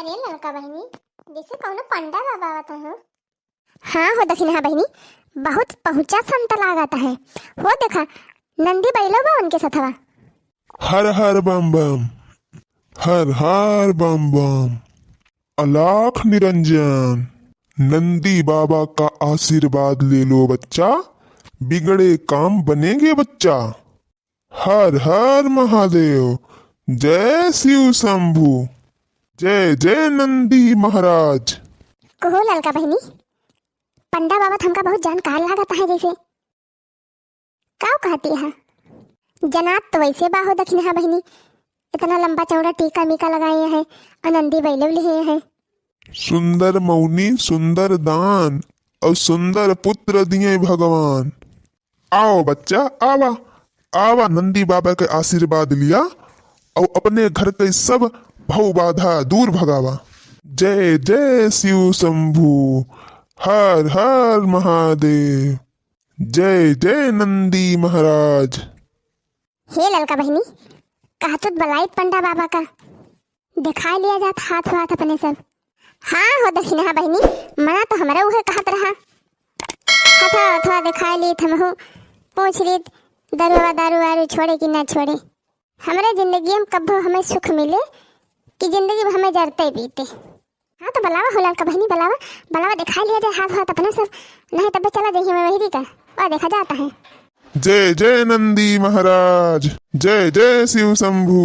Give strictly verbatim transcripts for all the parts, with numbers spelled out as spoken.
अरे ललका बहिनी, जैसे कौनो पंडा बाबा आवत हो। हाँ हो दखिनहा बहिनी, बहुत पहुँचा संत लागत है। हो देखा, नंदी बैलो बा उनके सथवा। हर हर बम बम, हर हर बम बम। अलाख निरंजन, नंदी बाबा का आशीर्वाद ले लो बच्चा, बिगड़े काम बनेंगे बच्चा। हर हर महादेव, जय शिव शंभू, जय जय नंदी महाराज। कहो ललका बहिनी, पंडा बाबा तो हमका बहुत जानकार लागत है जैसे। काव कहती है? जनात तो वैसे बाहो दखिनहा बहिनी, इतना लंबा चौड़ा टीका मीका लगाए हैं और नंदी बैलो लिहे हैं। सुंदर मौनी, सुंदर दान और सुंदर पुत्र दिए भगवान। आओ बच्चा, आवा, आवा, नंदी बाबा के आशीर्वाद लिया और अपने घर के सब भव बाधा दूर भगावा। जय जय शिव शंभू, हर हर महादेव, जय जय नंदी महाराज। हे ललका बहिनी, कहतुत बलाई पंडा बाबा का, दिखाई लिया जात हाथ वाथ अपने सब। हाँ हो दखिनहा बहिनी, मना तो हमरा उहे कहत रहा। हथवा हथवा दिखाई लीत हमहू, पूछ लीत दरुआ दारू वारू छोड़े कि ना छोड़े। हमरे जिंदगी में कब्बो हमें सुख मिले कि जिंदगी में हमें जरते बीते। हाँ तो बलावा हो ललका बहिनी, बलावा, बलावा दिखाई लिया जाए हाथ वाथ अपने सब, नहीं तब चला जाइए मैं वही का, वह देखा जाता है। जय जय नंदी महाराज, जय जय शिव शंभू।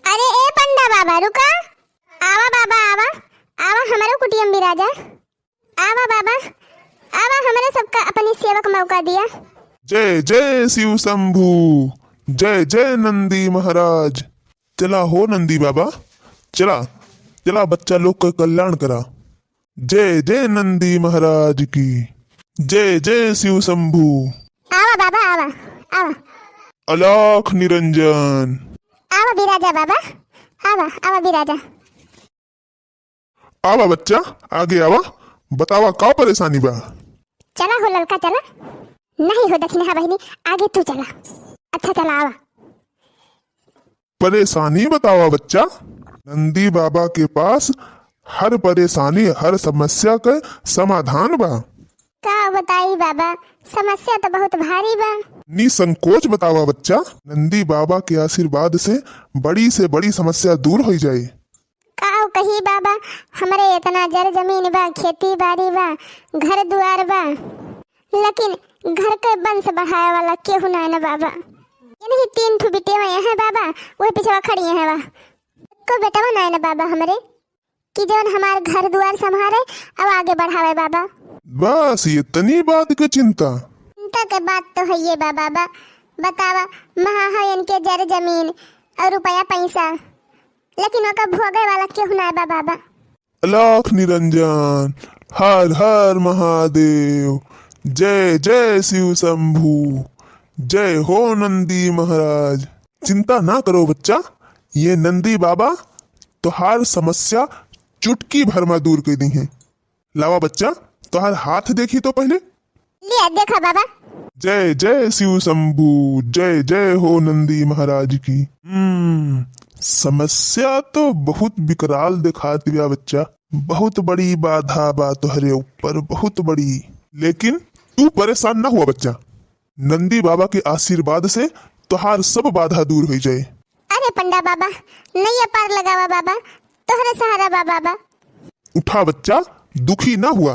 अरे ए पंडा बाबा रुका, आवा बाबा आवा, आवा हमरो कुटियम बिराजा, आवा बाबा, आवा हमरे सबका अपनी सेवक मौका दिया। जय जय शिव शंभू, जय जय नंदी महाराज। चला हो नंदी बाबा, चला, चला बच्चा लोग का कल्याण करा। जय जय नंदी महाराज की, जय जय शिव शंभू। आवा बाबा, आवा, आवा। अलाख निरंजन। आवा बिराजा बाबा, आवा, आवा बिराजा। आवा बच्चा, आगे आवा, बतावा का परेशानी बा? चला हो ललका, चला। नहीं हो दखिनहा बहिनी, आगे तू चला। अच्छा चला आवा। परेशानी बतावा बच्चा, नंदी बाबा के पास हर परेशानी, हर समस्या के समाधान बा। का बताई बाबा, समस्या तो बहुत भारी बा। निसंकोच बतावा बच्चा, नंदी बाबा के आशीर्वाद से बड़ी से बड़ी समस्या दूर होइ जाए। का कही बाबा, हमरे इतना जर जमीन बा, खेती बाड़ी बा, घर दुआर बा, लेकिन घर के वंश बढ़ाए वाला केहू नाय न बाबा। इन्हीं तीन ठो बिटिया हैं बाबा, वही पिछवा खड़ी हैं बा। को बेटवा नाय न बाबा हमरे, कि जौन हमार घर दुआर संभारे और आगे बढ़ावे बाबा। बस इतनी बात के चिंता? चिंता के बात तो है ये बा बाबा। बतावा, महा है इनके जर जमीन और रुपया पैसा, लेकिन ओका भोगे वाला केहू ना बा बाबा। अलख निरंजन, हर हर महादेव, जय जय शिव शंभू, जय हो नंदी महाराज। चिंता ना करो बच्चा, ये नंदी बाबा तोहार समस्या चुटकी भर में दूर कर दी है। लावा बच्चा, तोहार हाथ देखी तो पहले। लिया, देखा बाबा। जय जय शिव शंभू, जय जय हो नंदी महाराज की। हम्म, समस्या तो बहुत विकराल दिखात बा बच्चा, बहुत बड़ी बाधा बा तोहरे ऊपर, बहुत बड़ी। लेकिन तू परेशान ना हुआ बच्चा, नंदी बाबा के आशीर्वाद से तोहार सब बाधा दूर हो जाए। अरे पंडा बाबा, नैया पार लगावा बाबा, तोहरे सहारा बा बाबा। उठा बच्चा, दुखी ना हुआ,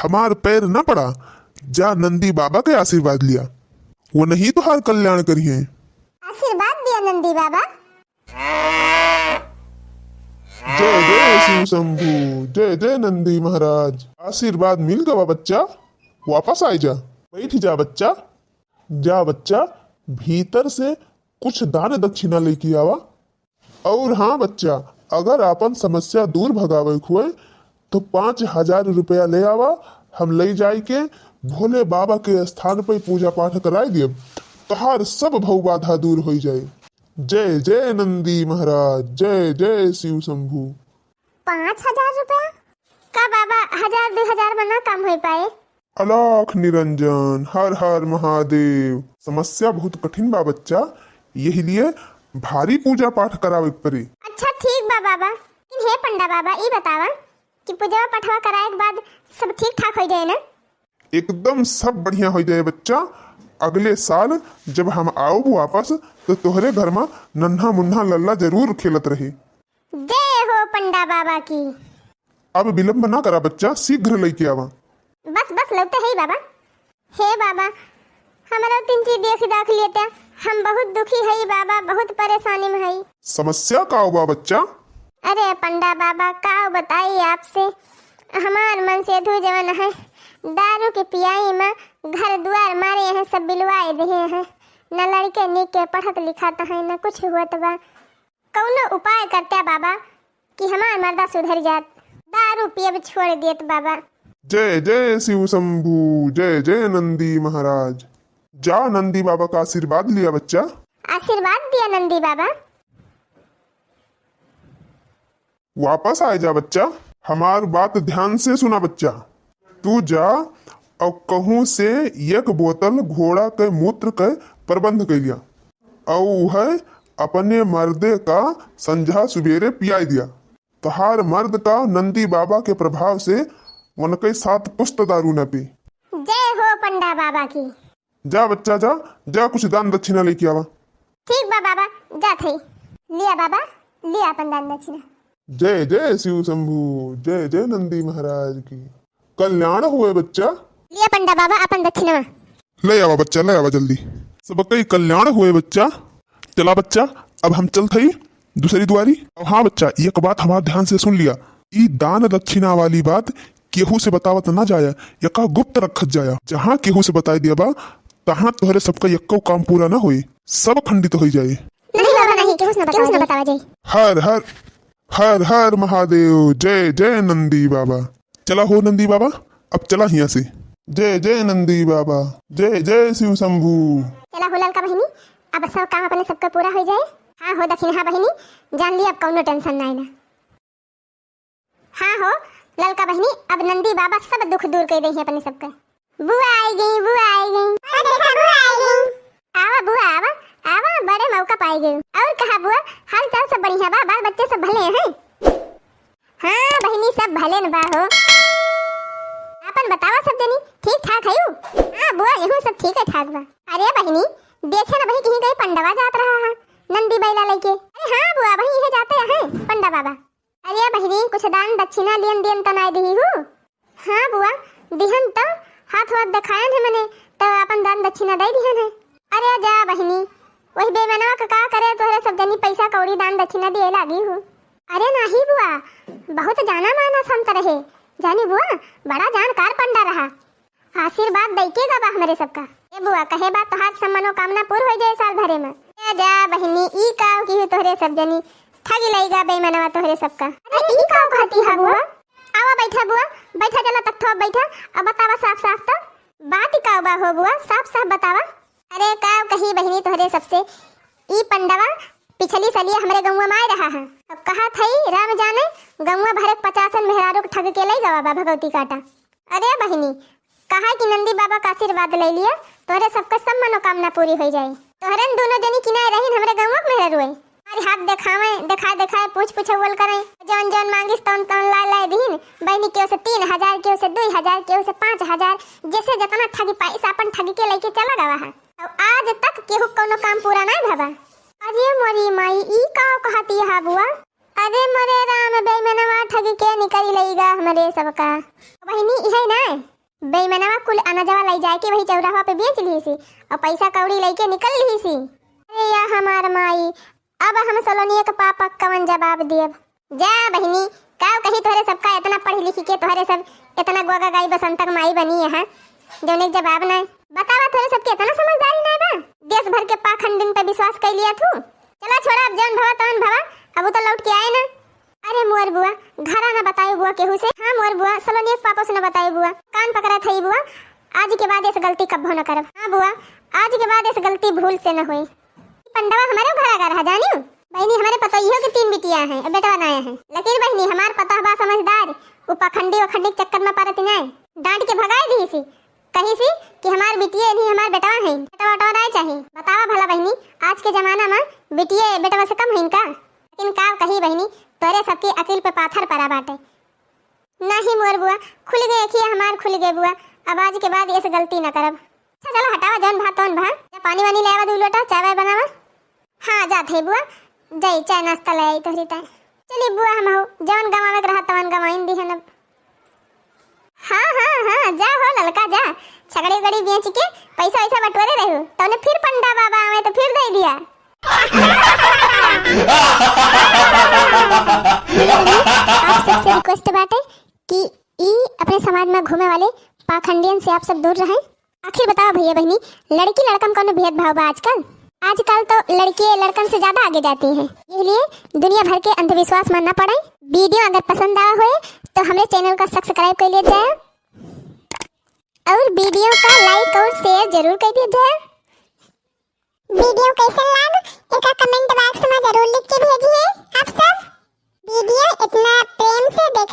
हमार पैर ना पड़ा, जा नंदी बाबा के आशीर्वाद लिया, वो नहीं तोहार कल्याण करिहे। आशीर्वाद दिया नंदी बाबा। जय जय शिव शंभू, जय जय नंदी महाराज। आशीर्वाद मिल गवा बच्चा, वापस आए जा, बैठ जा बच्चा, जा बच्चा, भीतर से कुछ दान दक्षिणा लेके आवा। और हाँ बच्चा, अगर आपन समस्या दूर भगावे के होए तो पाँच हजार रुपया ले आवा, हम ले जाए के भोले बाबा के स्थान पे पूजा पाठ कराए देब, तोहार सब भव बाधा दूर हो जाए। जय जय नंदी महाराज, जय जय शिव शंभू। पाँच हजार रुपया? का बाबा, हजार दो हजार में ना काम हो पाए? अलख निरंजन, हर हर महादेव। समस्या बहुत कठिन बा बच्चा, यही लिए भारी पूजा पाठ करावे के पड़ी। अच्छा ठीक बा बाबा। लेकिन हे पंडा बाबा, ई बतावा कि पूजवा पठवा कराए के बाद सब ठीक ठाक होइ जाए ना? एकदम सब बढ़िया होइ जाए बच्चा। अगले साल जब हम आउब वापस, तो तोहरे घर मा नन्हा मुन्हा लल्ला जरूर खेलत रहे। जय हो पंडा बाबा की। अब विलंब ना करा बच्चा, शीघ्र लइके आवा। बस, बस, लौटे है बाबा। हे बाबा, हमरो तीन चीज देख दाख लेते, हम बहुत दुखी हई बाबा, बहुत परेशानी में हई। समस्या का बा बच्चा? अरे पंडा बाबा, का बताई आपसे, हमार मनसेधु जवन है, दारू के पियाई में घर दुआर मारे हैं, सब बिलवाए दिए हैं, न लड़के निक के पढ़त लिखत हैं, न कुछ होत बा। कौनो उपाय करत्या बाबा कि हमार मर्दा सुधर जात, दारू पियब छोड़ देत बाबा। जय जय शिव शंभू, जय जय नंदी महाराज। जा नंदी बाबा का आशीर्वाद लिया बच्चा। आशीर्वाद दिया नंदी बाबा। वापस आए जा बच्चा, हमार बात ध्यान से सुना बच्चा। तू जा और कहूँ से एक बोतल घोड़ा के मूत्र के प्रबंध कैलिया और वह अपने मर्दे का संझा सुबेरे पियाई दिया। तोहार मर्द का नंदी बाबा के प्रभाव से उनके सात पुस्त दारू न पी। जय हो पंडा बाबा की। जा बच्चा जा, जा कुछ दान दक्षिणा लेके आवा। ठीक बा बाबा, जात हई। लिया बाबा, लिया अपन दान दक्षिणा। जय जय शिव शंभू, जय जय नंदी महाराज की। कल्याण हुए बच्चा। लिया पंडा बाबा अपन दक्षिणा। ले आवा बच्चा, ले आवा जल्दी। सबके कल्याण हुए बच्चा। चला बच्चा, अब हम चलत हई दूसरी दुआरी। अब हाँ बच्चा, एक बात हमार ध्यान से सुन लिया, ई दान दक्षिणा वाली बात केहू से बतावत ना जाया, एका गुप्त रखत जाया। जहाँ केहू से बताई दिया बा, तहाँ तोहरे सबका एक्को काम पूरा ना होई, सब खंडित होई जाए। नहीं बाबा, नहीं, केहू से ना बतावा जाए। हर हर हर हर महादेव, जय जय नंदी बाबा। चला हो नंदी बाबा, अब चला हियाँ से। जय जय नंदी बाबा, जय जय शिव शंभू। चला हो ललका बहिनी, अब सब काम अपने सबका पूरा हो जाए। हाँ हो दक्षिणहा बहिनी, जान ली अब कौनो tension ना है ना। हाँ हो ललका बहिनी, अब नंदी बाबा सब दुख दूर कर दे अपने सबका। बुआ आई गई, बुआ आई गई। हाँ, देखा, बुआ आई गई। आवा बुआ, आवा, आवा, बड़े मौका पाई गई। और कहा बुआ, हाल चाल सब बढ़िया बा, बाल बच्चे सब भले हैं? हाँ बहिनी, सब भले न बा हो। आपन बतावा सब जनी, ठीक ठाक है यू? हाँ बुआ, यहू सब ठीक है ठाक बा। अरे बहिनी, देखे न बहिनी, कहीं गई पंडवा जात रहा है नंदी बैला लेके। अरे हाँ बुआ, वहीं यह जाते हैं पंडा बाबा। अरे बहिनी, कुछ दान दक्षिणा लेन देन तो नाय दिही हूँ? हाँ बुआ, दिहन तो हाथ वाथ देखायन है मने, तो अपन दान दक्षिणा दे दिहन है। अरे जा बहिनी, वही बेमनवा का का करे, तोहरे सब जनी पैसा कौड़ी दान दक्षिणा दिए लागी हूँ। अरे नाही बुआ, बहुत जाना माना संत रहे, जानी बुआ, बड़ा जानकार पंडा रहा। आशीर्वाद दइके गवा हमरे सबका। ए बुआ, कहे बा तोहार सब मनोकामना पूर होइ जाए साल भरे में। ए जा बहिनी, ई काव की तोहरे सब जनी ठगी लइगा बेमनवा तोहरे सबका। अरे ई काव कहती है बुआ? आवा बैठा बुआ, बैठा जला तख्तो बैठा, अब बतावा साफ साफ तो। बात ई काव बा हो बुआ, साफ साफ बतावा। अरे काव कही बहिनी तोहरे सबसे, ई पंडवा पिछली सलिया हमरे गौवा में आए रहा है। अब कहा थई राम जाने गौवा भरे पचासन मेहरारू के ठग के लई गवा बा भगवती काटा। अरे बहिनी, कहा कि नंदी बाबा का आशीर्वाद ले लिया, तोहरे सबके सब मनोकामना पूरी होइ जाए। तोहरन दोनों जनी किनाए रहीन हमरे गौवा के मेहरारू है। हमारी हाथ देखावे, देखाए देखाए पूछ पूछौल करे, जौन जौन मांगिस तौन तौन लाए लाए दीन। बहिनी केहू से तीन हजार, केहू से दुई हजार, केहू से पाँच हजार, जैसे जतना ठगी पाइस अपन ठगी के लेके चला गवा है। और आज तक केहू कौनो काम पूरा नहीं भवा। अरे मोरी माई, ई का कहती है बुआ? अरे मोरे राम, बेईमनवा ठग के निकल लईगा हमरे सबका। बहिनी, इहे ना, बेईमनवा कुल अनजवा लई जाए के वही चौराहा पे बेच ली सी और पैसा कौड़ी लेके निकल ली सी। अरे या हमार माई, अब हम सलोनिया के पापा कवन जवाब दियब? जा बहिनी, का कही तोहरे सबका इतना पढ़ लिख के तोहरे सब इतना गोगा गाई बसंतक माई बनी है, जौने के जवाब ना। बतावा तोहरे सबके इतना समझदारी ना बा? देश भर के पाखंडिन पे विश्वास कर लिया तू। चला छोड़ा, अब जौन भवा तौन भवा, अब उ तो लौट के आए ना। अरे मोर बुआ, घरा ना बताए बुआ केहू से। हाँ मोर बुआ, सलोनिया के पापा से ना बताए बुआ। कान पकड़ा थई बुआ, आज के बाद ऐसे गलती कब्बो ना करब। हाँ बुआ, आज के बाद ऐसे गलती भूल से ना होई। पंडवा हमारे घरा का रहा जानियो। बहिनी हमारे पतोहियो के तीन बिटिया हैं, बेटवा ना है। लेकिन बहिनी हमार पतोह बा समझदार, उ पखंडी वखंडी के चक्कर में परत ना है। डांट के भगाए दी सी, कही सी कि हमार बिटिये नहीं हमार बेटवा हैं, बेटवा उटवा ना चाहिए। बतावा भला बहिनी, आज के जमाना में बिटिये बेटवा से कम हैं का? लेकिन का कही बहिनी, तोरे सबकी अकिल पे पाथर परा बाटे। नाही मोर बुआ, खुल गए अखिया हमार, खुल गए बुआ। अब आज के बाद ऐसे गलती न करब। अच्छा चलो हटावा, जौन भा तौन भा। जा पानी वानी ले आवा, दू लोटा चाय वाय बनावा। हाँ जात है बुआ, जाई चाय नाश्ता ले आई तोहरी ताई। चली बुआ, हम हो जौन गवावे के रहा तवन गवाइन दिहन अब। हाँ हाँ हाँ, जा हो ललका जा, छगड़ी उगड़ी बेच के पैसा वैसा बटोरे रहू, तौने फिर पंडा बाबा आवे तो फिर दे दिया। आप सबसे रिक्वेस्ट बाटे कि ई अपने समाज में घूमे वाले पाखंडियन से आप सब दूर रहें। आखिर बताओ भैया बहनी, लड़की लड़का में कौनो भेदभाव बा आजकल? आजकल तो लड़कियां लड़कन से ज्यादा आगे जाती हैं, इसलिए दुनिया भर के अंधविश्वास में न पड़ें। वीडियो अगर पसंद आवा होए तो हमरे चैनल का सब्सक्राइब कर लिया जाए और वीडियो का लाइक और शेयर जरूर कर दिया जाए। वीडियो कैसन लाग, एका कमेंट बॉक्स में जरूर लिख के भेजिए आप सब। वीडियो इतना प्रेम से देख